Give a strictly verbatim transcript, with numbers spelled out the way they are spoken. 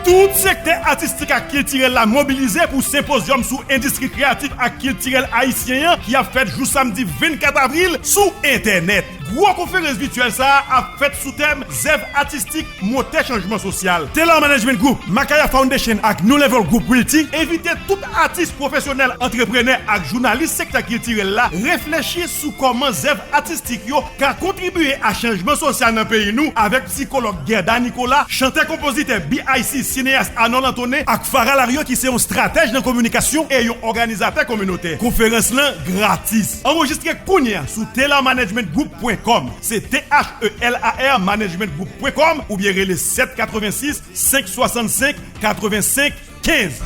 Tout sektè atistik ak kiltirèl la mobilize pou senpozyòm sou endistri kreyatif ak kiltirèl ayisyen an ki ap fèt jou samdi vennkat avril sou entènèt. Gwo konferans vityèl sa a ap fèt sou tèm zèv atistik motè chanjman sosyal. Taylor Management Group, Makaya Foundation ak New Level Group Realty envite tout atis pwofesyonèl, antreprenè ak jounalis sektè kiltirèl la reflechi sou kòman zèv atistik yo ka kontribye a chanjman sosyal nan peyi nou avèk psikològ Gerda Nicolas, chantè konpozitè B I C, sineyas Arnold Antonin ak Farah Lario ki se yon stratèj nan kominikasyon e yon òganizatè kominotè. Konferans lan gratis. Anrejistre kounye a sou taylor management group pwen com. Se T H E L A R management group pwen com oubyen rele sèt katrevensis senk swasannsenk katrevensenk kenz.